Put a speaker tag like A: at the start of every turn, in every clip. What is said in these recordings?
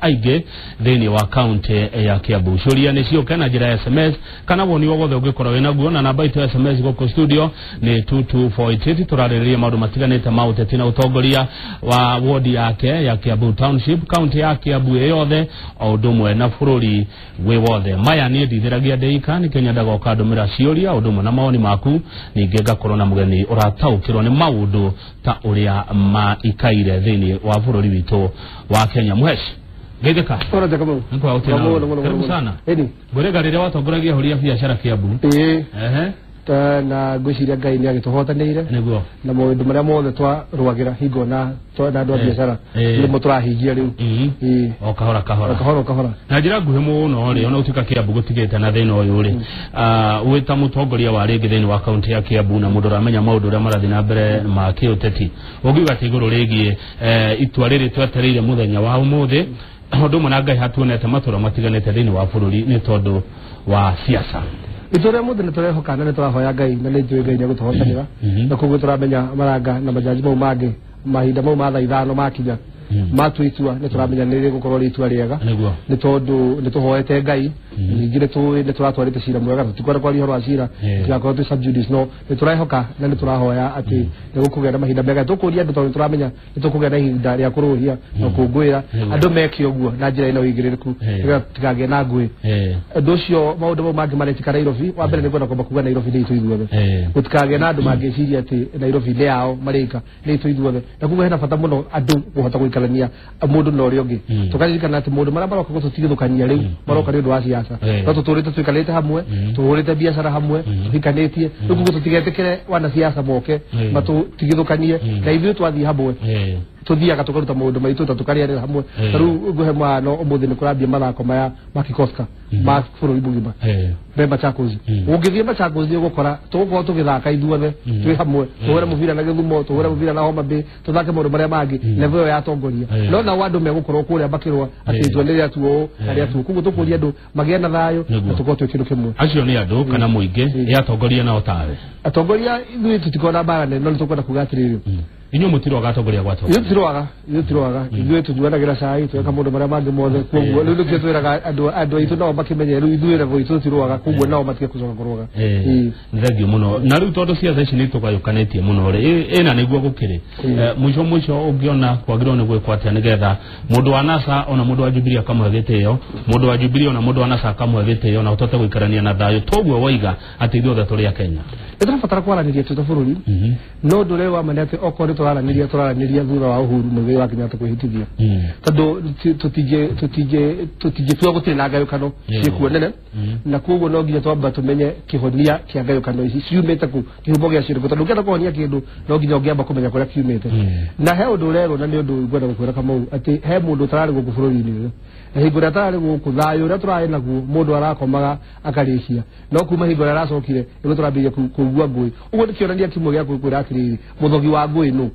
A: aingĩ thĩinĩ wa kaunti ya Kiambu. Ciũria nĩ ciũke na njĩra ya SMS kana woni wothe ũngĩkorwo wĩnaguo, na namba itũ ya SMS gũkũ studio nĩ 22488. Tũrarĩrĩria maũndũ matiganĩte ma ũteti na ũtongoria wa wodi yake ya Kiambu Township, kaunti ya Kiambu ĩ yothe o ũndũ ũmwe na bũrũri wĩ wothe. Maya niĩ ndithĩragia ndĩika, nĩkĩo nyendaga ũkandũmĩra ciũria ũndũ ũmwe na mawoni maku, ningĩ ngakorwo na mũgeni ũrataũkĩrwo nĩ maũndũ ta ũrĩa maikaire thĩinĩ wa bũrũri witũ wa Kenya. Muhesh, geithĩka.
B: Ora Kamau.
A: Nĩkwa gũtĩ.
B: Mũno, mũno,
A: Karibu
B: mũno.
A: sana.
B: Ĩni.
A: Ngwĩrĩga rĩrĩa watongoragia ahũri a biacara Kiambu.
B: Ĩĩ.
A: Ehe.
B: Ta na ngwĩciria Ngai nĩ agĩtũhotanĩire
A: Nĩguo.
B: na maũndũ marĩa mothe twarũagĩra hingo na andũ a biacara nĩmo tũrahingia rĩu. Ĩĩ.
A: O kahora kahora.
B: O kahora o kahora.
A: Na njĩra nguhĩ mũno rĩ, ona gũtuĩka Kiambu gũtigĩte na thĩna ũyũ rĩ, wĩ ta mũtongoria wa rĩngĩ thĩinĩ wa kaunti ya Kiambu na mũndũ ũramenya maũndũ ũrĩa marathiĩ na mbere ma kĩũteti, ũngiuga atĩ igũrũ rĩgiĩ itua rĩrĩ twetereire mũthenya wa ũmũthĩ, ũndũ ũmwe na Ngai hatuonete matũra matiganĩte thĩinĩ wa bũrũri nĩ tondũ wa siasa?
B: Itua rĩa mũthĩ nĩ tũrehoka na nĩ tũrahoya Ngai na nĩ njũĩ Ngai nĩ egũtũhotanĩra, na koguo tũramenya Maranga na majaji mau mangĩ mahinda mau ma thaa 5 makinya matua itua, nĩ tũramenya nĩ rĩgũkorwo rĩ itua rĩega, nĩ tondũ nĩ tũhoete Ngai, ningĩ nĩ tũĩ nĩ tũratwarĩte cira mwega. Tũtikwenda kwaria ũhoro wa cira, tũtigakorwo twĩ sub judice, no nĩ tũrehoka na nĩ tũrahoya atĩ nĩ gũkũgĩa na mahinda mega. Tũkũria andũ tondũ nĩ tũramenya nĩ tũkũgĩa na ihinda rĩa kũrũhia na kũngũĩra, andũ meke ũguo na njĩra ĩna ũigĩrĩrĩku nĩgetha tũtikagĩe na ngũĩ. Ũndũ ũcio, maũndũ mau mangĩ marekĩka Nairobi, wa mbere nĩ kwenda kwamba kuga Nairobi nĩ itũ ithuothe. Gũtikagĩe na andũ mangĩciria atĩ Nairobi nĩ yao marĩka, nĩ itũ ithuothe, na koguo hena bata mũno andũ kũhota gũikarania mũndũ na ũrĩa ũngĩ. Tũkaririkana atĩ maũndũ marĩa maroka gũtũtigithũkania rĩu maroka nĩ ũndũ wa siasa, no tũtũrĩte tũikarĩte hamwe, tũhũrĩte biacara hamwe, tũhikanĩtie. Rĩu koguo tũtigetĩkĩre wanasiasa moke matũtigithũkanie, na ithuĩ twathiĩ hamwe, tuthiaga tukaruta maũndũ maitũ ta tukarĩanĩra hamwe. Ta rĩu ngũhe mũhano, ũmũthĩ nĩ kũrambia mathako maya ma Kikoska ma bũrũri mũgima me Machakos. Ũngĩthiĩ Machakos nĩ ũgũkora tũgũkorwo tũgĩthaka ithuothe twĩ hamwe, tũhũre mũbira na Gĩthumo, tũhũre mũbira na Homa Bay, tũthake maũndũ marĩa mangĩ level ĩyo ya atongoria, no nao andũ megũkorwo kũrĩa makĩrũa atĩ itua nĩ rĩatuo ũũ na rĩatuo. Koguo tũkũria andũ magĩe na thayũ na tũkorwo twĩ kĩndũ kĩmwe.
A: Acio nĩ andũ kana mũingĩ, ĩ atongoria nao tawe?
B: Atongoria ithuĩ tũtikorwo na mbara nene, no nĩ tũkwenda kuga atĩrĩrĩ,
A: Inyuĩ mũtiroga atongoria gwa
B: ithuĩ tũtiroaga, ithuĩ tũtiroaga, ithuĩ tũnyuanagĩra cai, tũgeka maũndũ marĩa mangĩ mothe. Koguo rĩu nĩkĩo twĩraga andũ aitũ nao makĩmenye rĩu ithuĩ level itũ tũtiroaga, koguo nao matige gũcoka kũrũaga. Ĩĩ.
A: Nĩ thengio mũno. Na rĩu tondũ ciaca ici nĩ tũgayũkanĩtie mũno rĩ, ĩna nĩguo gũkĩrĩ. Mũico mũico ũngĩona kwagĩrĩirwo nĩ gwĩkwo atĩa nĩgetha mũndũ wa NASA ona mũndũ wa Jubilee akamũhe gĩtĩo, mũndũ wa Jubilee ona mũndũ wa NASA akamũhe gĩtĩo, na ũtote gũikarania na thayũ toguo waiga atĩ ithuothe tũrĩ a Kenya?
B: Nĩ tũrabatara kwaranĩria twĩ ta bũrũri, no ũndũ ũrĩa wa ma nĩ atĩ okorwo nĩ tũraranĩria, tũraranĩria thutha wa Uhuru Muigai wa Kenyatta kwĩhĩtithia, tondũ tũtingĩtua gũtirĩ na ngayũkano ciĩkuo nene, na koguo no nginya twamba tũmenye kĩhonia kĩa ngayũkano ici ciumĩte kũ, kĩhumo gĩa cio, tondũ ũngĩenda kũhonia kĩndũ no nginya ũngĩamba kũmenya kũrĩa kiumĩte. Na he ũndũ ũrerwo, na nĩ ũndũ ngwenda gũkwĩra Kamau, atĩ he mũndũ ũtararĩ gũkũ bũrũri-inĩ ũyũ, na hingo ĩrĩa atararĩ gũkũ thayũ ũrĩa tũrarĩ naguo, mũndũ arakomaga akarĩkia, no kuma hingo ĩrĩa aracokire nĩguo tũrambĩrĩria kũigua ngũĩ. Ũguo nĩ kĩonania kĩmwe gĩa kwĩra atĩrĩrĩ, mũthogi wa ngũĩ nũ?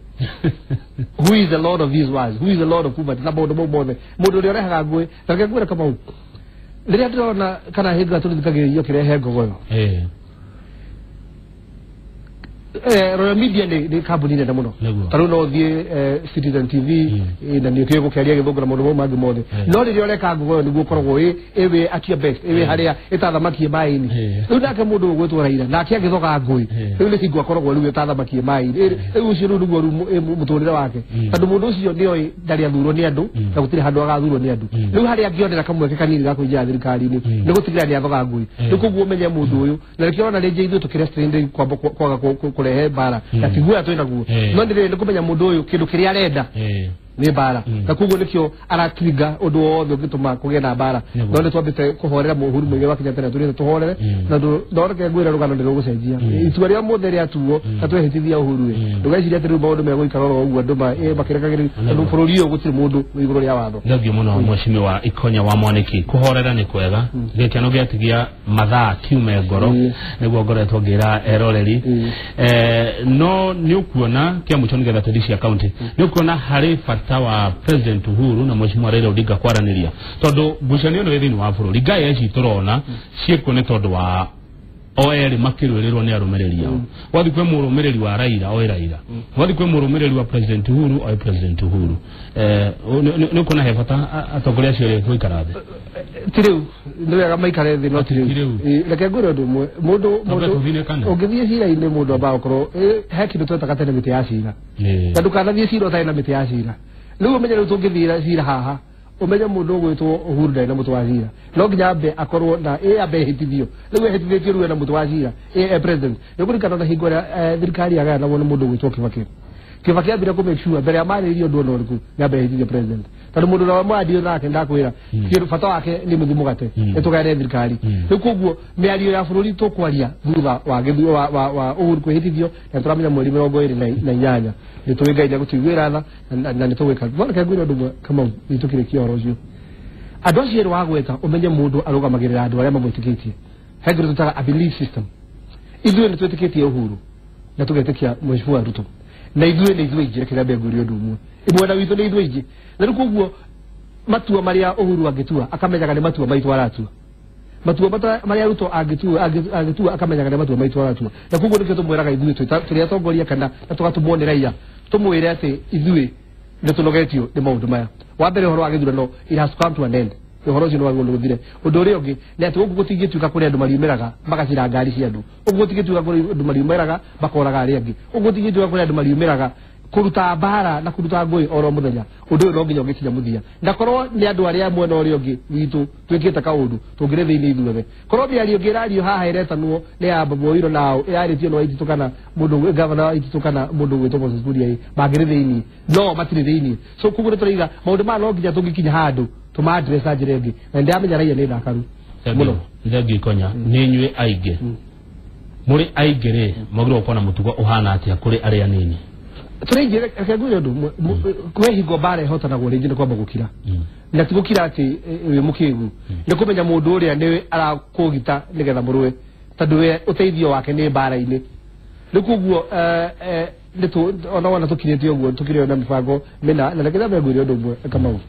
B: Who is the lord of these words? Who is the lord of poverty na maũndũ mau mothe, mũndũ ũrĩa ũrehaga ngũĩ? Ta reke ngwĩre Kamau, rĩrĩa ndĩrona kana hĩndĩ ĩrĩa tũrĩthikagĩrĩrio kĩrehe ngogoyo, Royal Media nĩ kambuni nene mũno. Ta rĩu no ũthiĩ Citizen TV, na nĩ ũkĩũĩ gũkĩaria gĩthũngũ na maũndũ mau mangĩ mothe, no rĩrĩa ũreka ngogoyo nĩguo ũkoragwo wĩ at your best, ĩ wĩ harĩa ĩtathamakie maĩ-inĩ. Rĩu nake mũndũ ũgwĩtwo Raila nake agĩthoga ngũĩ, rĩu nĩ hingo akoragwo rĩu ĩtathamakie maĩ-inĩ. Rĩu ũcio rĩu nĩguo rĩu mũtũrĩre wake, tondũ mũndũ ũcio nĩoĩ ndarĩ athurwo nĩ andũ na gũtirĩ handũ agathurwo nĩ andũ. Rĩu harĩa angĩonera kamweke kanini ga kũingĩra thirikari-inĩ nĩ gũtigĩrĩra nĩ athoga ngũĩ. Rĩu koguo ũmenye mũndũ ũyũ, na nĩkĩo ũrona rĩngĩ ithuĩ tũkĩrestrain kwamba kwaga kũrehe mbara, na tiguoya twĩ naguo, no nĩ rĩrĩ nĩ kũmenya mũndũ ũyũ kĩndũ kĩrĩa arenda nĩ mbara, na koguo nĩkĩo aratrigger ũndũ wothe ũngĩtũma kũgĩe na mbara. No nĩ twambĩte kũhorera Uhuru Muigai wa Kenyatta na tũrĩte tũhorere, na no reke ngwĩre rũgano nĩ rũgũcenjia. Itua rĩa mũthĩ rĩatuo na twehĩtithia Uhuru ĩ, ndũgeciria atĩ rĩu maũndũ megũikara oro ũguo andũ makĩrekagĩrĩria, tondũ bũrũri ũyũ gũtirĩ mũndũ wĩ igũrũ rĩa watho.
A: Thengio mũno, mheshimiwa Ikonya wa Mwaniki. Kũhorera nĩ kwega, gĩkeno gĩatigia mathaa kiume ngoro. Nĩguo ngoretwo ngĩra eroreri. No nĩ ũkuona kĩa mũico nĩgetha tũthiĩ cia county, nĩ ũkuona harĩ bata wa President Uhuru na Mheshimiwa Raila Odinga kwaranĩria, tondũ ngucanio ĩno ĩ thĩinĩ wa bũrũri, ngaya ici tũrona ciĩkuo nĩ tondũ wa o erĩ makĩrũĩrĩrwo nĩ arũmĩrĩri ao. Wathi kwĩ mũrũmĩrĩri wa Raila oĩ Raila, wathi kwĩ mũrũmĩrĩri wa President Uhuru oĩ President Uhuru. Nĩ ũkuona he bata atongoria acio erĩ gũikara thĩ?
B: Ti rĩu nĩ wega maikare thĩ, no ti
A: Ti rĩu.
B: rĩu. Reke ngwĩre ũndũ ũmwe, mũndũ
A: Twambe
B: mũndũ
A: tũthinĩkane.
B: ũngĩthiĩ cira-inĩ, mũndũ ambaga gũkorwo he kĩndũ twetaga tene mĩtĩ ya cira, na ndũkanathiĩ cira ũtarĩ na mĩtĩ ya cira. Rĩu ũmenye rĩu tũngĩthiĩ cira haha, ũmenye mũndũ ũgwĩtwo Uhuru ndarĩ na mũtĩ wa cira, no nginya ambe akorwo na ĩ ambe ehĩtithio. Rĩu ehĩtithĩtio, rĩu ena mũtĩ wa cira, ĩ e president. Nĩ kũririkana na hingo ĩrĩa thirikari yagayanagwo nĩ mũndũ ũgwĩtwo Kibaki. Kibaki ambire kũ make sure mbere ya marĩrĩrie ũndũ ona ũrĩkũ nĩ ambe ehĩtithie president, tondũ mũndũ ũrĩa mwarandio nake, ndakwĩra, kĩndũ bata wake nĩ mũthi mũgate, nĩ tũgayane thirikari. Rĩu koguo mĩario ya bũrũri tũkwaria thutha wa gĩthu wa Uhuru kwĩhĩtithio, na tũramenya mweri 28 nĩ tũĩ Ngai nĩegũtũiguĩra tha na nĩ tũgwĩka. No reke ngwĩre ũndũ ũmwe, Kamau, nĩ tũkĩrĩkia ũhoro ũcio. Andũ acio erĩ wagweta, ũmenye mũndũ arũgamagĩrĩra andũ arĩa mamwĩtĩkĩtie. He kĩndũ tũtaga a belief system. Ithuĩ nĩ twĩtĩkĩtie Uhuru na tũgetĩkia Mheshimiwa Ruto, na ithuĩ nĩ ithuĩ aingĩ. Reke nyambe ngwĩre ũndũ ũmwe, mwena witũ nĩ ithuĩ aingĩ, na rĩu koguo matua marĩa Uhuru angĩtua akamenyaga nĩ matua maitũ aratua, matua marĩa Ruto angĩtua akamenyaga nĩ matua maitũ aratua. Na koguo nĩkĩo tũmwĩraga ithuĩ tũrĩ atongoria kana na tũgatũmwo nĩ raia tũmwĩre atĩ ithuĩ nĩ tũnogetio nĩ maũndũ maya. Wa mbere, ũhoro wa gĩthurano, it has to come to an end. Ũhoro ũcio nĩ wagĩrĩirwo nĩ gũthire. Ũndũ ũrĩa ũngĩ nĩ atĩ gũkũ gũtingĩtuĩka kũrĩ andũ mariumĩraga magacira ngari cia andũ, ũguo gũtingĩtuĩka kũrĩ andũ mariumĩraga makoraga arĩa angĩ, ũguo gũtingĩtuĩka kũrĩ andũ mariumĩraga kũruta mbara na kũruta ngũĩ oro mũthenya. Ũndũ ũyũ no nginya ũngĩkinya mũthia, na korwo nĩ andũ arĩa mwena ũrĩa ũngĩ witũ twĩkĩte kaũndũ tũngĩrĩ thĩinĩ ithuothe. Korwo mĩario ĩngĩ ĩrario haha ĩretanwo nĩ ya Babu Owino nao ĩrarĩtio nĩ Waititũ kana mũndũ gavana wa Waititũ kana mũndũ ũgwĩtwo Moses Kuria, mangĩrĩ thĩinĩ, no matirĩ thĩinĩ. So koguo nĩ tũraiga maũndũ maya no nginya tũngĩkinya handũ tũma-address na njĩra ĩngĩ, na nĩndĩramenya raia nĩ ndakaru mũno.
A: Thengiũ Ikonya, nĩ inyuĩ aingĩ, mũrĩ aingĩ rĩ, mwagĩrĩirwo gũkorwo na mũtugo ũhana atĩa kũrĩ arĩa anini?
B: Tũrĩ reke ngwĩre ũndũ ũmwe. Kwĩ hingo mbara ĩhotanagwo rĩngĩ nĩ kwamba gũkira, na ti gũkira atĩ wĩ mũkĩgu, nĩ kũmenya mũndũ ũrĩa nĩ arakũgita nĩgetha mũrũe, tondũ we ũteithio wake nĩ mbara-inĩ. Rĩu koguo ona wona tũkirĩte ũguo tũkĩrĩ na mĩbango mĩna. Na reke nyambe ngwĩre ũndũ ũmwe, Kamau,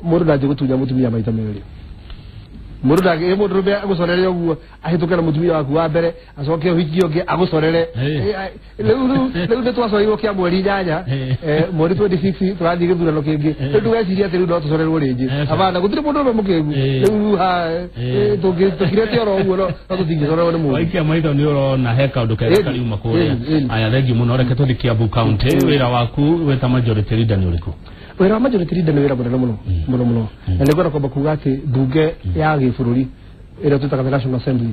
B: mũndũ ndangĩgũtunya mũtumia maita merĩ. Mũndũ ndangĩ mũndũ rũme agũcorere ũguo ahĩtũke na mũtumia waku wa mbere, acoke ũhikie ũngĩ agũcorere. Rĩu nĩ twacorirwo kĩa mweri 8, mweri 26 tũrathiĩ gĩthurano kĩngĩ. Rĩu ndũgeciria atĩ rĩu no tũcorerwo rĩngĩ. Hapana, gũtirĩ mũndũ ũrũme mũkĩgu. Rĩu tũkirĩte oro ũguo, no tũtingĩcorerwo nĩ mũndũ.
A: Waikia maitho nĩ ũrona he kaũndũ kega kariuma kũrĩa. Aya, thengiũ mũno. Reke tũthiĩ Kiambu County. Wĩra waku wĩta majority leader nĩ ũrĩkũ?
B: Wĩra wa majority leader nĩ wĩra mũnene mũno mũno mũno, na nĩngwenda kwamba kuga atĩ mbunge ya gĩbũrũri ĩrĩa twĩtaga the National Assembly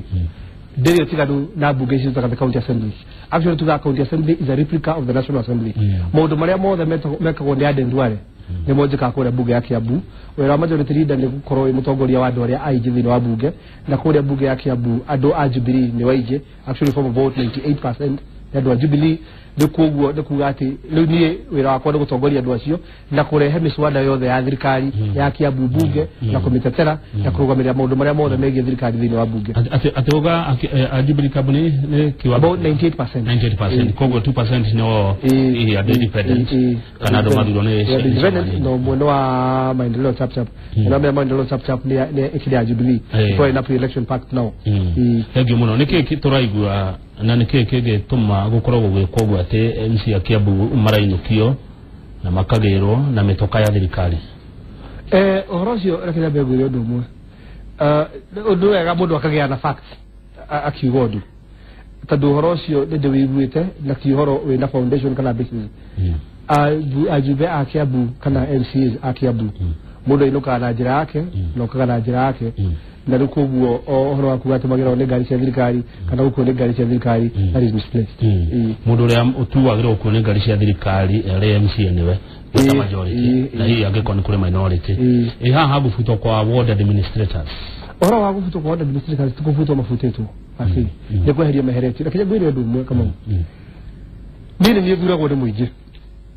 B: ndĩrĩ ũtiganu na mbunge ici twĩtaga the county assembly. Actually, tugaga county assembly is a replica of the National Assembly. Maũndũ marĩa mothe mekagwo nĩ Aden Duale nĩmo njĩkaga kũrĩa mbunge ya Kiambu. Wĩra wa majority leader nĩ gũkorwo wĩ mũtongoria wa andũ arĩa aingĩ thĩinĩ wa mbunge, na kũrĩa mbunge ya Kiambu andũ a Jubilee nĩ waingĩ, actually from about 98% nĩ andũ a Jubilee. Nĩ koguo nĩ kuga atĩ rĩu niĩ wĩra wakwa nĩ gũtongoria andũ acio na kũrehe mĩswada yothe ya thirikari ya Kiambu mbunge na kũmĩtetera na kũrũgamĩrĩra maũndũ marĩa mothe megiĩ thirikari thĩinĩ wa mbunge.
A: Atĩ uga a Jubilee kambuni nĩ kiwango
B: About 98%.
A: 98%, koguo 2% no hihi andũ independent kana andũ mathurwo nĩ
B: Yeah, independent no mwena wa Maendeleo Chap Chap, na mea Maendeleo Chap Chap nĩ ĩkĩrĩ ya Jubilee before ina pre-election pact now.
A: Thengiũ mũno. Nĩkĩ tũraigua na nĩkĩ kĩngĩtũma gũkorwo gũgĩkwo ũguo atĩ MC a Kiambu marainũkio na makagĩrwo na mĩtoka ya thirikari?
B: Ũhoro ũcio reke nyambe ngwĩre ũndũ ũmwe. Ũndũ wega mũndũ akagĩa na facts akiuga ũndũ, tondũ ũhoro ũcio nĩ ndĩwĩiguĩte na ti ũhoro wĩna foundation kana basis. Ajumbe a Kiambu kana MCAs a Kiambu, mũndũ ainũkaga na njĩra yake na okaga na njĩra yake, na rĩu koguo ũhoro wa kuga atĩ magĩragwo nĩ ngari cia thirikari kana gũkuo nĩ ngari cia thirikari, that is misplaced.
A: Mũndũ ũrĩa ũtuagĩrwo gũkuo nĩ ngari cia thirikari arĩ MCA nĩwe wĩta majority, na hihi angĩkorwo nĩ kũrĩ minority. Ĩ haha gũbutwo kwa ward administrators?
B: Ũhoro wa gũbutwo kwa ward administrators, ti kũbutwo mabutĩtwo asi, nĩ kweherio meheretio. Reke ngwĩre ũndũ ũmwe, Kamau, niĩ nĩ niĩ thuragwo nĩ mũingĩ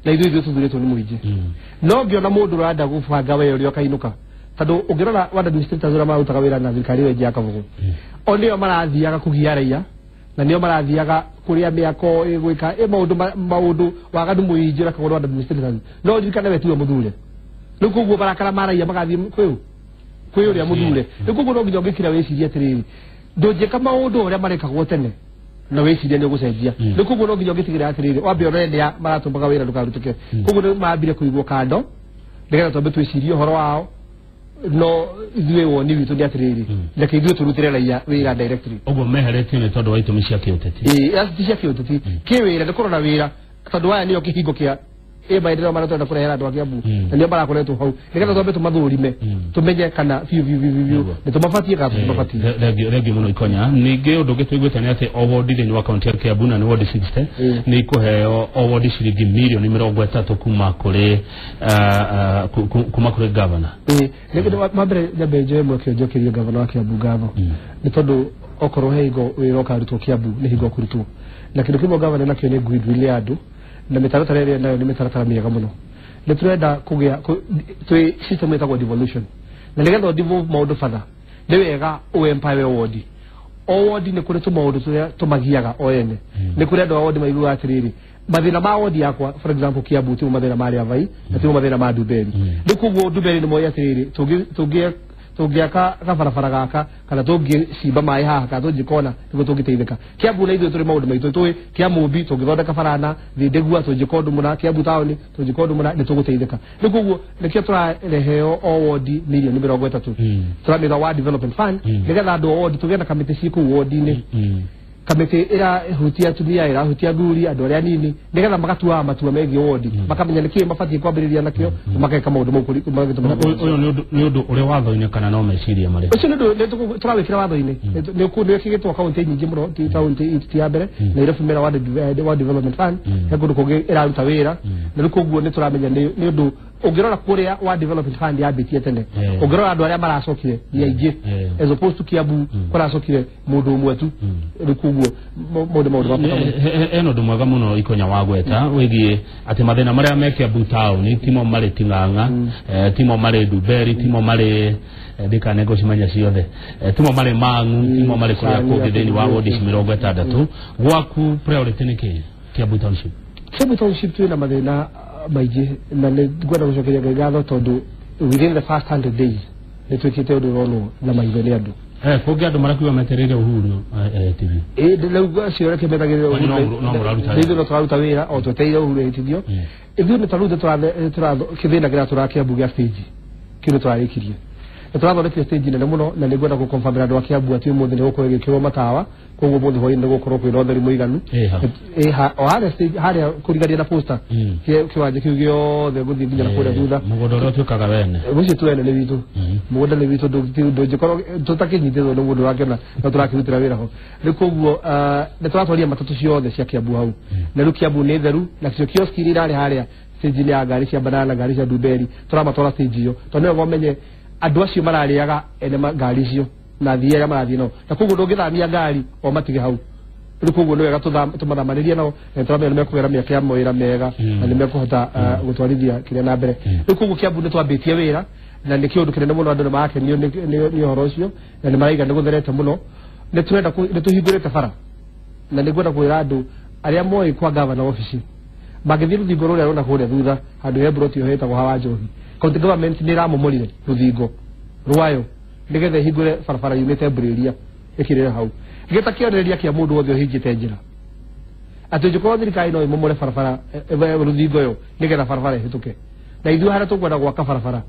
B: na ithuĩ tũthurĩtwo nĩ mũingĩ. No ngĩona mũndũ ũrenda gũbanga we ũrĩa ũkainũka, tondũ ũngĩrora ward administrators ũrĩa marutaga wĩra na thirikari ĩyo ĩngĩ ya Kabogo, o nĩo marathiaga kũgia raia na nĩo marathiaga kũrĩa mĩako ĩgwĩka ĩ maũndũ maũndũ waganu mũingĩ ũrekagwo nĩ ward administrators. No ririkane we tiwe mũthure. Rĩu koguo marakara ma raia magathiĩ kwĩ ũrĩa mũthure. Rĩu koguo no nginya ũngĩkira wĩcirie atĩrĩrĩ, Ndũngĩka maũndũ ũrĩa marekagwo tene na wĩcirie nĩ ũgũcenjia. Rĩu koguo no nginya ũngĩtigĩrĩra atĩrĩrĩ, wambe ũrore nĩa maratũmaga wĩra ndũkarutĩke. Koguo nĩ mambire kũigwo kando nĩgetha twambe twĩcirie ũhoro wao, no ithuĩ woni witũ nĩ atĩrĩrĩ, reke ithuĩ tũrutĩre raia wĩra directly.
A: Ũguo meheretio nĩ tondũ wa itũmi cia kĩũteti?
B: Ĩĩ, ti cia kĩũteti, kĩwĩra nĩ kũrora wĩra, tondũ aya nĩo kĩhingo kĩa ĩ maendeleo marĩa tũrenda kũrehera andũ a Kiambu, na nĩo marakoretwo hau nĩgetha twambe tũmathũrime, tũmenye kana biũ biũ biũ biũ nĩ tũmabatiĩ kana tũtimabatiĩ.
A: Thengiũ mũno Ikonya. Ningĩ ũndũ ũngĩ tũiguĩte nĩ atĩ o wodi thĩinĩ wa kaunti ya Kiambu, na nĩ wodi 60, nĩ ikũheo o wodi ciringi mirioni 30 kuma kũrĩ gavana.
B: Ĩĩ, wa mbere nyambe njoe mweke njokerie gavana wa Kiambu ngatho, nĩ tondũ okorwo he hingo wĩra ũkarutwo Kiambu nĩ hingo ũkũrutwo, na kĩndũ kĩmwe gavana nakĩo nĩ goodwill ya andũ, na mĩtaratara ĩrĩa nayo nĩ mĩtaratara mĩega mũno. Nĩ tũrenda kũgĩa twĩ system ĩtagwo devolution, na nĩgetha ũdevolve maũndũ batha nĩ wega ũempower wodi. O wodi nĩ kũrĩ tũmaũndũ tũrĩa tũmagiaga o ene. Nĩ kũrĩ andũ a wodi maiguaga atĩrĩrĩ, mathĩna ma wodi yakwa, for example Kiambu, timo mathĩna ma Rĩavai na timo mathĩna ma Ndumberi. Rĩu koguo Ndumberi nĩ moĩ atĩrĩrĩ, tũngĩaka gabarabara gaka kana tũngĩcimba maĩ haha kana tũngĩkona nĩguo tũngĩteithĩka. Kiambu na ithuĩ tũrĩ maũndũ maitũ tũĩ Kĩamũmbi tũngĩthondeka barana Thindĩgua, tũngĩka ũndũ mũna Kiambu taũni, tũngĩka ũndũ mũna nĩ tũgũteithĩka. Rĩu koguo nĩkĩo tũrareheo o wodi mirioni 30, tũramĩta ward development fund, nĩgetha andũ o wodi tũgĩe na kamĩtĩ ciĩ kũu wodi-inĩ, kamĩtĩ ĩrahutia atumia, ĩrahutia athuri, andũ arĩa anini, nĩgetha magatuaga matua megiĩ wodi, makamenya nĩkĩĩ mabatiĩ kwambĩrĩria nakĩo, mageka maũndũ mau magĩtũmĩra.
A: Ũyũ nĩ ũndũ ũrĩ watho-inĩ kana no meciria marĩ?
B: Ũcio nĩ ũndũ tũrawĩkĩra watho-inĩ. Nĩ wĩkĩgĩtwo kaunti nyingĩ mũno, ti kaunti ti ya mbere. Nairobi mena ward development fund, he kũndũ kũngĩ ĩraruta wĩra, na rĩu koguo nĩ tũramenya nĩ ũndũ ũngĩrora kũrĩa ward development fund yambĩtie tene, ũngĩrora andũ arĩa maracokire nĩ aingĩ, as opposed to Kiambu kũracokire mũndũ ũmwe tu. Rĩu koguo maũndũ ma bata mũno.
A: Hena ũndũ mwega mũno Ikonya wagweta wĩgiĩ atĩ mathĩna marĩa me Kiambu taũni timo marĩ Ting'ang'a, timo marĩ Ndumberi, timo marĩ ndikane ngũcimenya ciothe, timo marĩ Mang'u, timo marĩ kũrĩa kũngĩ thĩinĩ wa wodi ici 60. Gwaku priority nĩ kĩ Kiambu township?
B: Kiambu township twĩna mathĩna maingĩ, na nĩ ngwenda gũcokeria Ngai ngatho tondũ within the first 100 days nĩ twĩkĩte ũndũ ũronwo na maitho nĩ andũ.
A: Kũngĩ andũ marakiuga metereire Uhuru TV.
B: Ĩĩ, rĩu acio reke metagĩrĩre.
A: Kwanyu no mũraruta wĩra.
B: Ithuĩ no tũraruta wĩra o twetereire Uhuru ehĩtithio. Ithuĩ nĩ tarĩu kĩthĩna kĩrĩa tũra Kiambu gĩa stage kĩu nĩ tũrarĩkirie, nĩ tũrathondekire stage nene mũno, na nĩ ngwenda gũconfirmĩra andũ a Kiambu atĩ ũmũthĩ nĩ gũkorwo ĩgĩkĩrwo matawa, koguo ũmũthĩ hwaĩ-inĩ nĩ gũkorwo kwĩna ũtheri mũiganu.
A: Ĩha?
B: Ĩ o harĩa stage harĩa kũrigania na posta, kĩwanja kĩu gĩothe gũthiĩ nginya na kũrĩa thutha.
A: Mũgũnda ũrĩa ũtuĩkaga wene.
B: Ũcio tuene nĩ witũ, mũgũnda nĩ witũ, ndũngĩkorwo tũtakĩnyitĩrwo nĩ mũndũ ũrakĩona no tũrakĩrutĩra wĩra ho. Rĩu koguo nĩ tũratwaria matatũ ciothe cia Kiambu hau, na rĩu Kiambu nĩ theru, na cio kioski iria irarĩ harĩa stage-inĩ ya ngari cia banana, ngari cia Ndumberi, tũramatwara stage ĩyo tondũ nĩwega ũmenye andũ acio mararĩaga ene ngari icio na athii arĩa marathiĩ nao, na koguo ndũngĩthamia ngari o matige hau. Rĩu koguo nĩ wega tũmathamanĩrie nao, na tũramenya nĩ mekũgera mĩeke ya mawĩra mega, na nĩ mekũhota gũtwarithia kĩrĩa na mbere. Rĩu koguo Kiambu nĩ twambĩtie wĩra, na nĩ kĩũndũ kĩnene mũno, andũ nĩ marakenio nĩ ũhoro ũcio na nĩ maraiga nĩ gũtherete mũno. Nĩ tũrenda nĩ tũhingũrĩte bara, na nĩ ngwenda kwĩra andũ arĩa moĩ kwa gavana ofici mangĩthiĩ rũthingo rũrĩa rũna kũrĩa thutha handũ he broti ĩyo ĩtagwo Hawa Njohi, county government nĩ ĩramomorire rũthingo rwayo nĩgetha ĩhingũre barabara yumĩte Mbũrĩria ĩkĩrĩre hau, gĩta kĩonereria kĩa mũndũ wothe ũhingĩte njĩra atĩ ũngĩkorwo thirikari no ĩmomore barabara rũthingo ĩyo nĩgetha barabara ĩhĩtũke, na ithuĩ harĩa tũkwenda gwaka barabara,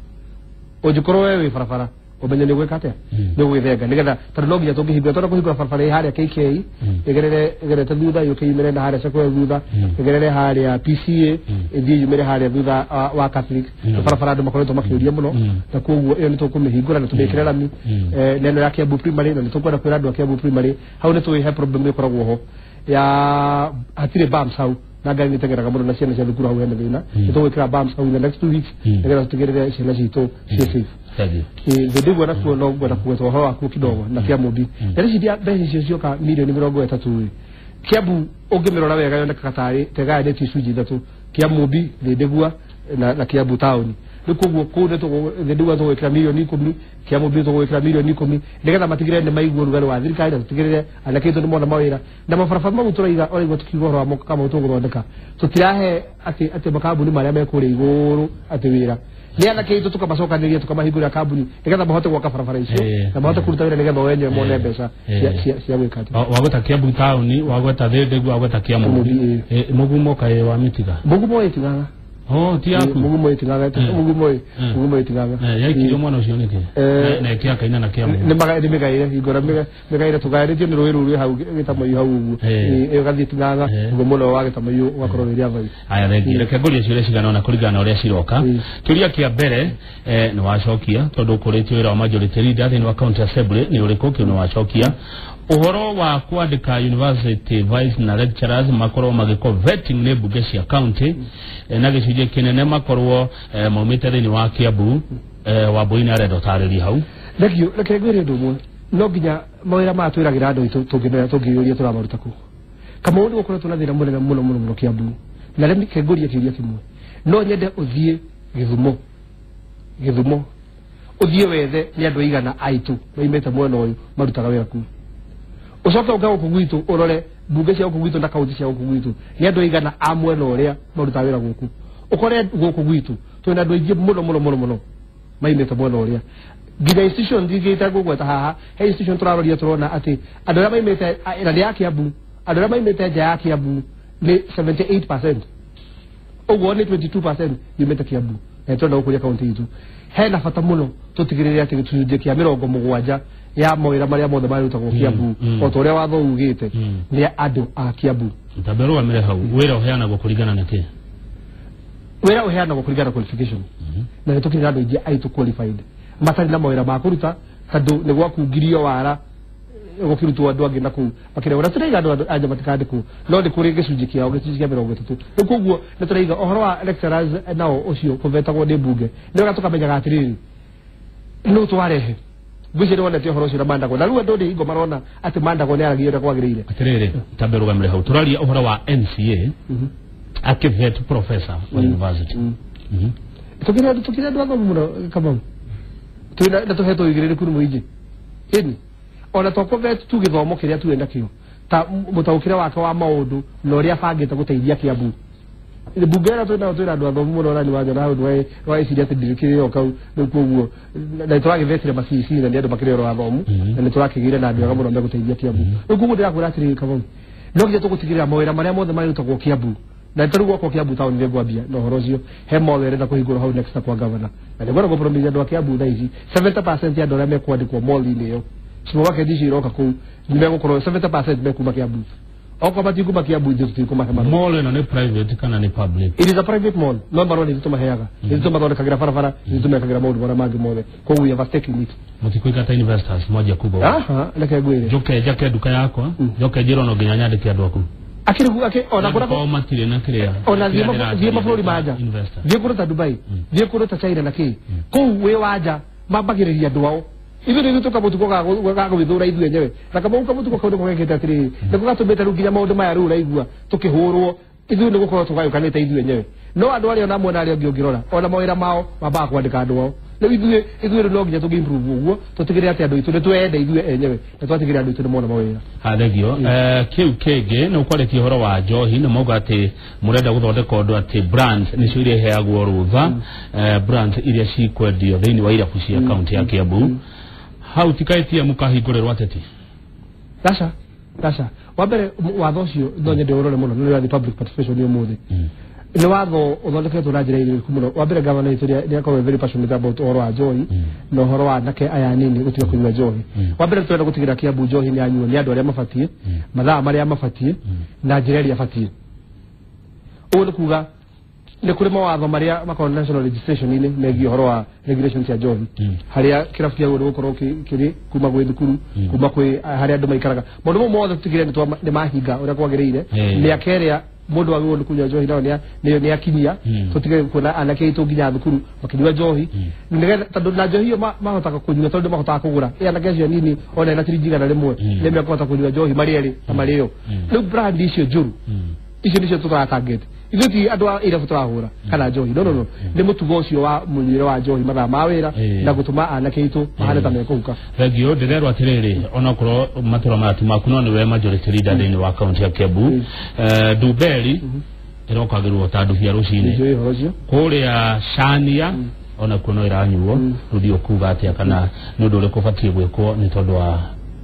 B: ũngĩkorwo we wĩ barabara ũmenye nĩ ũgwĩka atĩa, nĩ ũgwĩthenga, nĩgetha tondũ no nginya tũngĩhingũra, tondũ kũhingũra barabara ĩ harĩa KK ĩgerere ĩgerete thutha yũke yumĩre na harĩa Square thutha, ĩgerere harĩa PCA, ĩthiĩ yumĩre harĩa thutha wa Catholic. Nĩ barabara andũ makoretwo makĩũria mũno, na koguo ĩyo nĩ tũkũmĩhingũra na tũmĩkĩre rami. Na ĩno ya Kiambu Primary, na nĩ tũkwenda kwĩra andũ a Kiambu Primary hau nĩ tũĩ he problem ĩkoragwo ho ya hatirĩ bumps hau, na ngari nĩ iteng'eraga mũno na ciana cia thukuru hau hena thĩna. Nĩ tũgwĩkĩra bumps hau in the next 2 weeks nĩgetha tũtigĩrĩre ciana citũ ciĩ safe.
A: Thank you.
B: Thĩndĩ ũguo nakuo no ngwenda kũgweta ũhoro wakuo kidogo na Kĩamũmbi. Na rĩciria mbeca icio cioka mirioni 30 ĩ, Kiambu ũngĩmĩrora wega yonekaga tarĩ tegayanĩtio icunjĩ ithatũ: Kĩamũmbi, Thĩndĩgua na Kiambu taũni. Rĩu koguo kũu nĩ Thĩndĩgua tũgwĩkĩra mirioni 10, Kĩamũmbi tũgwĩkĩra mirioni 10, nĩgetha matigĩrĩre nĩ maigua ũrugarĩ wa thirikari na tũtigĩrĩre anake aitũ nĩ mona mawĩra. Na mabarabara mau tũraiga ũraigua tukiuga ũhoro wa kamau tũgũthondeka, tũtirahe atĩ makambuni marĩa me kũrĩa igũrũ atĩ wĩra Nĩ anake aitũ tũkamacokanĩria tũkamahingũrĩra kambuni nĩgetha mahote gwaka barabara icio na mahote kũruta wĩra nĩgetha o enyewe mone mbeca cia gwĩka atĩ.
A: Wagweta Kiambu taũni, wagweta Thĩndĩgu, wagweta Kiambu. Mũgumo kaĩ wa mĩtiga?
B: Mũgumo ĩtigaga.
A: Oh, ti yaku.
B: Mũgumo ĩtigaga, mũgumo mũgumo ĩtigaga.
A: Yaikirio mwana ũcio nĩkĩ? Na ĩkĩakaina na Kiambu.
B: Nĩ mĩgaĩre hingũra mĩgaĩre tũgaĩrĩtio nĩ rũĩ rũu rwĩ hau Gĩtamaiyũ hau ũguo. Ĩyo ĩgathiĩ Ting'ang'a ũguo mũno wa Gĩtamaiyũ ũgakorwo wĩ Rĩathai.
A: Aya thengi, reke ngũrie ciũria cigana ũna kũringana na ũrĩa ciroka. Kĩũria kĩa mbere nĩ wacokia tondũ ũkũrĩtio wĩra wa majority leader thĩinĩ wa county assembly nĩ ũrĩkũ, kĩu nĩ wacokia. Ũhoro wa kwandĩka university vice na lecturers makorwo magĩkwo vetting nĩ mbunge cia county na gĩcunjĩ kĩnene makorwo maumĩte thĩinĩ wa Kiambu, Wambui nĩ arenda ũtarĩrie hau.
B: Thengio, reke ngwĩre ũndũ ũmwe, no nginya mawĩra maya twĩragĩra andũ aitũ tũngĩmera tũngĩyũria tũramaruta kũ. Kamau nĩ gũkoretwo na thĩna mũnene mũno mũno mũno Kiambu, na reke ngũrie kĩũria kĩmwe, no nyende ũthiĩ Gĩthumo, Gĩthumo ũthiĩ wethe nĩ andũ aigana aitũ maimĩte mwena ũyũ marutaga wĩra kũu. Ũcoke ũke gũkũ gwitũ ũrore mbunge cia gũkũ gwitũ na kaunti cia gũkũ gwitũ nĩ andũ aigana a mwena ũrĩa marutaga wĩra gũkũ. Ũkore gũkũ gwitũ twĩna andũ aingĩ mũno mũno mũno mũno maimĩte mwena ũrĩa. Nginya institution ingĩ itangũgweta haha, he institution tũraroria tũrona atĩ andũ arĩa maimĩte na nĩ ya Kiambu, andũ arĩa maimĩte nja ya Kiambu nĩ 78%, ũguo nĩ 22% yumĩte Kiambu na tũrenda gũkũria kaunti itũ. Hena bata mũno tũtigĩrĩre atĩ gĩcunjĩ kĩa 70 ya mawĩra marĩa mothe marutagwo Kiambu o ta ũrĩa watho ugĩte nĩ andũ a Kiambu.
A: Tambe rũgamĩre hau, wĩra ũheanagwo kũringana na kĩ?
B: Wĩra ũheanagwo kũringana na qualification, na nĩ tũkĩrĩ na andũ aingĩ aitũ qualified matarĩ na mawĩra ma kũruta tondũ nĩ gwakungirio wara gũkĩrutwo andũ angĩ na kũu makĩrehwo, na tũraiga andũ anja matikandĩkwo, no nĩ kũrĩ gĩcunjĩ kĩao, gĩcunjĩ kĩa 30. Rĩu koguo nĩ tũraiga ũhoro wa lecturers nao ũcio kũvetagwo nĩ mbunge, nĩ wega tũkamenyaga atĩrĩrĩ nũ twarehe. Ngwĩciria nĩwonete ũhoro ũcio na Mandago, na rĩu andũ nĩ hingo marona atĩ Mandago nĩ aragia ũrĩa kwagĩrĩire.
A: Atĩrĩrĩ, tambe rũgamĩre hau, tũraria ũhoro wa MCA akĩvet professor wa university.
B: Tũkĩrĩ andũ athomu mũno Kamau, twĩna na tũhetwo ũigĩrĩrĩku nĩ mũingĩ ĩni, ona to kũvet tu gĩthomo kĩrĩa tu nakĩo ta mũtaũkĩre wake wa maũndũ na ũrĩa abangĩte gũteithia Kiambu. Mbunge ĩrĩa twĩnayo twĩna andũ athomu mũno, na nĩ wanyona hau nĩwaeciria atĩ ndirĩkĩrĩ o kau rĩu, koguo na nĩtũragĩvetire ma CEC na nĩ andũ makĩrĩ oro athomu na nĩtũrakĩgĩire na andũ ega mũno megũteithia Kiambu. Rĩu koguo ndĩrakwĩra atĩrĩrĩ Kamau, no nginya tũgũtigĩrĩra mawĩra marĩa mothe marĩrutagwo Kiambu, na tarĩu gwakwa Kiambu taũni nĩ ngwambia na ũhoro ũcio, he mothe ĩrenda kũhingũrwo hau next kwa governor, na nĩngwenda gũpromise andũ a Kiambu thaa ici 70% ya andũ arĩa mekwandĩkwo mall-inĩ ĩyo, supermarket icio iroka kũu, nĩmegũkorwo 70% mekuma Kiambu. Okorwo matikuma Kiambu ithuĩ tũtikũmahe marũa.
A: Mall ĩno nĩ private kana nĩ public?
B: It is a private mall, no marũa nĩ ithuĩ tũmaheaga, nĩ ithuĩ tũmathondekagĩra barabara, nĩ ithuĩ tũmekagĩra maũndũ marĩa mangĩ mothe, koguo we have a stake in it.
A: Mũtikũingata investors mwanjia kuga ũguo?
B: Aha, reke ngwĩre,
A: Njoke njake nduka yakwa, njoke njĩrwo no nginya nyandĩke andũ aku.
B: Akĩrĩ akĩ ona kũrĩa
A: Kwao matirĩ na kĩrĩa
B: ona
A: kĩrĩa ndĩracaria
B: thiĩ mabũrũri ma nja,
A: investor.
B: thiĩ kũndũ ta Dubai, thiĩ kũndũ ta China na kĩ, kũu wĩ wa nja mambagĩrĩria andũ ao. Ithuĩ nĩ ithuĩ tũkamũtugo ga gwĩthũra ithuĩ enyewe, na kamau kamũtugo kau nĩko gekĩte atĩrĩrĩ, nĩko gatũmĩte rĩu nginya maũndũ maya rĩu ũraigua tũkĩhũrwo ithuĩ nĩ gũkorwo tũgayũkanĩte ithuĩ enyewe. No andũ arĩa ona mwena arĩa ũngĩ ũngĩrora ona mawĩra mao mambaga kwandĩka andũ ao. Rĩu ithuĩ rĩu no nginya tũngĩ improve ũguo tũtigĩrĩre atĩ andũ aitũ nĩ twende ithuĩ enyewe na twatigĩrĩra andũ aitũ nĩ mona mawĩra.
A: Thengio. Kĩu kĩngĩ nĩ ũkwarĩtie ũhoro wa njohi, nĩ mauga atĩ mũrenda gũthondeka ũndũ atĩ brands nĩcio iria iheagwo rũtha, brands iria cikwendio thĩinĩ wa irabu cia kaunti ya Kiambu. Hau ti ka ATM kahingũrĩrwo ateti?
B: Aca, aca, wa mbere watho ũcio no nyende ũrore mũno, nĩ ũrathiĩ public participation ũmũthĩ. Nĩ watho ũthondeketwo na njĩra ĩrĩkũ mũno. Wa mbere gavana witũ nĩ akorwo very passionate about ũhoro wa njohi na ũhoro wa anake aya anini gũtiga kũnyua njohi. Wa mbere tũrenda gũtigĩrĩra Kiambu njohi nĩ yanyuo nĩ andũ arĩa mabatiĩ, mathaa marĩa mabatiĩ na njĩra ĩrĩa ĩbatiĩ. Ũguo nĩ kuga nĩ kũrĩ mawatho marĩa makoragwo national legislation-inĩ megiĩ ũhoro wa regulation cia njohi, harĩa kĩrabu kĩagĩrĩirwo nĩ gũkorwo kĩrĩ kuma gwĩ thukuru, kuma kwĩ harĩa andũ maikaraga, maũndũ mau mothe tũtigĩrĩre nĩ mahinga ũrĩa kwagĩrĩire. Mĩaka ĩrĩa mũndũ agĩrĩirwo nĩ kũnyua njohi nayo nĩ akinyia, tũtige kuona anake aitũ nginya thukuru makĩnyua njohi, nĩgetha tondũ na njohi ĩyo mahotaga kũnyua tondũ mahotaga kũgũra ĩ anake acio anini ona ena ciringi 100 nĩ mekũhota kũnyua njohi marĩ erĩ na marĩ ĩyo. Rĩu brand icio njũru icio nĩcio tũratangĩte ithuĩ, ti andũ a irabu tũrahũra kana njohi, no no no, nĩ mũtugo ũcio wa mũnyuĩre wa njohi mathaa ma wĩra na gũtũma anake aitũ mahane ta mekũhuka.
A: Thengio, ndĩrerwo atĩrĩrĩ, onokorwo matũra maya ti maku, no nĩwe majority leader thĩinĩ wa kaunti ya Kiambu, Ndumberi ĩrokagĩrwo ta ndubia rũcinĩ
B: Nĩnjũĩ ũhoro ũcio.
A: Kũrĩa Shania. Ona kuo no ĩranyuo. Rĩu ndiũ kuga atĩa kana nĩ ũndũ ũrĩkũ ũbatiĩ gwĩkwo nĩ tondũ wa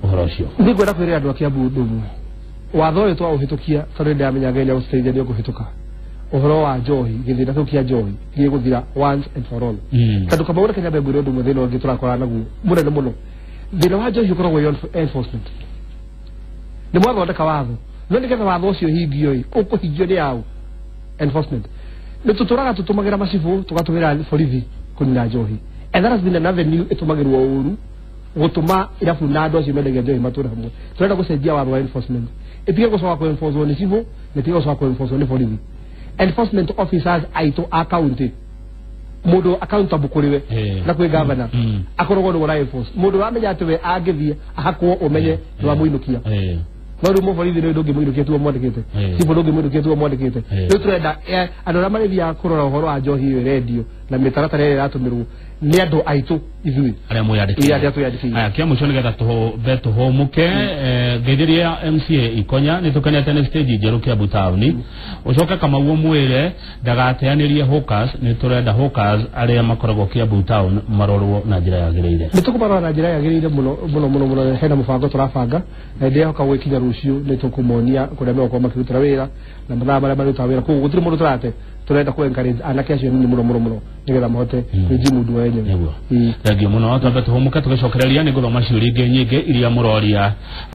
A: ũhoro ũcio.
B: Nĩ ngwenda kwĩra andũ a Kiambu ũndũ ũmwe. Watho ũyũ twaũhĩtũkia, tondũ nĩndĩramenya Ngai nĩegũtũteithia, nĩũkũhĩtũka. Ũhoro wa njohi, gĩthĩna kĩu kĩa njohi gĩgũthira once and for all. Tondũ Kamau, reke nyambe ngwĩre ũndũ ũmwe, thĩna ũngĩ tũrakorana naguo mũnene mũno, thĩna wa njohi ũkoragwo wĩ enforcement. Nĩ mwathondeka watho, no nĩgetha watho ũcio ũhingio ĩ, ũkũhingio nĩ aũ? Enforcement nĩ tũtũraga tũtũmagĩra macibũ, tũgatũmĩra borithi kũnina njohi, and that has been an avenue ĩtũmagĩrwo ũru gũtũma irabu na andũ acio mendagia njohi matũre hamwe. Tũrenda gũcenjia watho wa enforcement, ĩtige gũcoka kũ enforcwo nĩ cibũ na ĩtige gũcoka kũ enforcwo nĩ borithi. Enforcement officers aitũ a county, mũndũ accountable kũrĩ we na kwĩ governor, akoragwo nĩwe ũra enforce. Mũndũ ũramenya atĩ we angĩthiĩ ahakwo, ũmenye nĩ wamũinũkia. No rĩu mũborithi nĩ ndũngĩmũinũkia tuo mwandĩkĩte, cibũ ndũngĩmũinũkia tuo mwandĩkĩte. Rĩu tũrenda andũ arĩa marĩthiaga kũrora ũhoro wa njohi ĩyo ĩrendio na mĩtaratara ĩrĩa ĩratũmĩrwo nĩ andũ aitũ ithuĩ.
A: Arĩa mwĩyandĩkĩire.
B: Ĩ, arĩa twĩyandĩkĩire.
A: Aya, kĩa mũico nĩgetha tũhũmbe tũhũmũke, ngeithĩria MCA Ikonya, nĩ tũkenete nĩ stage njerũ Kiambu taũni. Ũcoke Kamau ũmwĩre ndagateanĩrie hawkers, nĩ tũrenda hawkers arĩa makoragwo Kiambu town marorwo na njĩra yagĩrĩire.
B: Nĩ tũkũmarora na njĩra yagĩrĩire mũno mũno mũno mũno. Hena mũbango tũrabanga na ndĩrehoka gwĩkinya rũciũ nĩ tũkũmonia kũrĩa megũkorwo makĩrutĩra wĩra na mathaa marĩa marutaga wĩra. Koguo gũtirĩ mũndũ tũrate, tũrenda kũ encourage anake acio nini mũno mũno mũno nĩgetha mahote kwĩjimudu o enyewe.
A: Nĩguo.
B: Ĩĩ.
A: Thengiũ mũno, twambe tũhũmũke, tũgĩcokereria nĩ ngũthoma ciũria ingĩ nyingĩ iria mũroria.